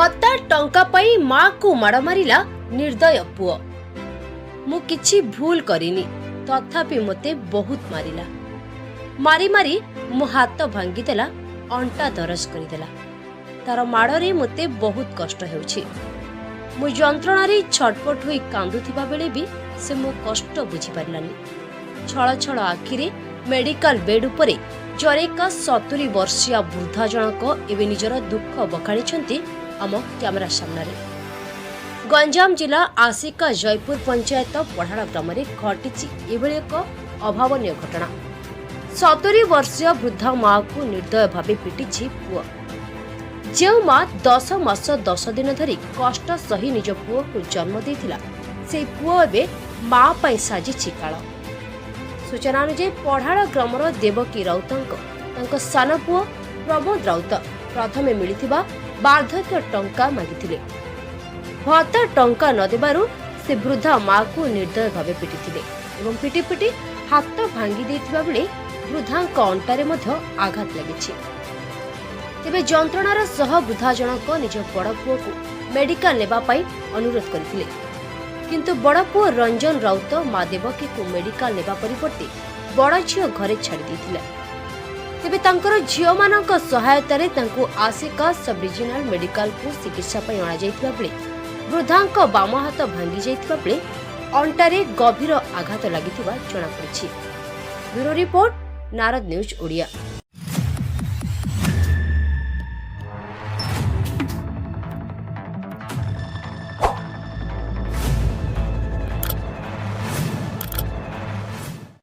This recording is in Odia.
ଭତ୍ତା ଟଙ୍କା ପାଇଁ ମାକୁ ମାଡ଼ ମାରିଲା ନିର୍ଦ୍ଦୟ ପୁଅ। ମୁଁ କିଛି ଭୁଲ କରିନି, ତଥାପି ମୋତେ ବହୁତ ମାରିଲା। ମାରି ମାରି ମୋ ହାତ ଭାଙ୍ଗିଦେଲା, ଅଣ୍ଟା ଦରଜ କରିଦେଲା। ତାର ମାଡ଼ରେ ମୋତେ ବହୁତ କଷ୍ଟ ହେଉଛି। ମୁଁ ଯନ୍ତ୍ରଣାରେ ଛଟପଟ ହୋଇ କାନ୍ଦୁଥିବା ବେଳେ ବି ସେ ମୋ କଷ୍ଟ ବୁଝିପାରିଲାନି। ଛଳ ଛଳ ଆଖିରେ ମେଡିକାଲ ବେଡ୍ ଉପରେ ଜରେକା 70 ବର୍ଷୀୟା ବୃଦ୍ଧା ଜଣକ ଏବେ ନିଜର ଦୁଃଖ ବଖାଣିଛନ୍ତି ଆମ କ୍ୟାମେରା ସାମ୍ନାରେ। ଗଞ୍ଜାମ ଜିଲ୍ଲା ଆସିକା ଜୟପୁର ପଞ୍ଚାୟତ ପଢ଼ାଳ ଗ୍ରାମରେ ଘଟିଛି ଏଭଳି ଏକ ଅଭାବନୀୟ ଘଟଣା। 70 ବର୍ଷୀୟ ବୃଦ୍ଧା ମାଆକୁ ନିର୍ଦ୍ଦୟ ଭାବେ ପିଟିଛି ପୁଅ। ଯେଉଁ ମା 10 ମାସ 10 ଦିନ ଧରି କଷ୍ଟ ସହି ନିଜ ପୁଅକୁ ଜନ୍ମ ଦେଇଥିଲା, ସେହି ପୁଅ ଏବେ ମା ପାଇଁ ସାଜିଛି କାଳ। ସୂଚନା ଅନୁଯାୟୀ, ପଢ଼ାଳ ଗ୍ରାମର ଦେବକୀ ରାଉତଙ୍କ ତାଙ୍କ ସାନ ପୁଅ ପ୍ରମୋଦ ରାଉତ ପ୍ରଥମେ ମିଳିଥିବା ବାର୍ଦ୍ଧକ୍ୟ ଟଙ୍କା ମାଗିଥିଲେ। ଭତ୍ତା ଟଙ୍କା ନ ଦେବାରୁ ସେ ବୃଦ୍ଧା ମାକୁ ନିର୍ଦ୍ଦୟ ଭାବେ ପିଟିଥିଲେ ଏବଂ ପିଟି ପିଟି ହାତ ଭାଙ୍ଗି ଦେଇଥିବା ବେଳେ ବୃଦ୍ଧାଙ୍କ ଅଣ୍ଟାରେ ମଧ୍ୟ ଆଘାତ ଲାଗିଛି। ତେବେ ଯନ୍ତ୍ରଣାର ସହ ବୃଦ୍ଧା ଜଣକ ନିଜ ବଡ଼ ପୁଅକୁ ମେଡିକାଲ ନେବା ପାଇଁ ଅନୁରୋଧ କରିଥିଲେ। କିନ୍ତୁ ବଡ଼ ପୁଅ ରଞ୍ଜନ ରାଉତ ମା ଦେବକୀକୁ ମେଡିକାଲ ନେବା ପରିବର୍ତ୍ତେ ବଡ଼ ଝିଅ ଘରେ ଛାଡ଼ି ଦେଇଥିଲା। ତେବେ ତାଙ୍କର ଝିଅମାନଙ୍କ ସହାୟତାରେ ତାଙ୍କୁ ଆସିକା ସବ୍ ରିଜିଓନାଲ ମେଡିକାଲକୁ ଚିକିତ୍ସା ପାଇଁ ଅଣାଯାଇଥିବା ବେଳେ ବୃଦ୍ଧାଙ୍କ ବାମ ହାତ ଭାଙ୍ଗି ଯାଇଥିବା ବେଳେ ଅଣ୍ଟାରେ ଗଭୀର ଆଘାତ ଲାଗିଥିବା ଜଣାପଡ଼ିଛି। Bureau report, Narad news Odia.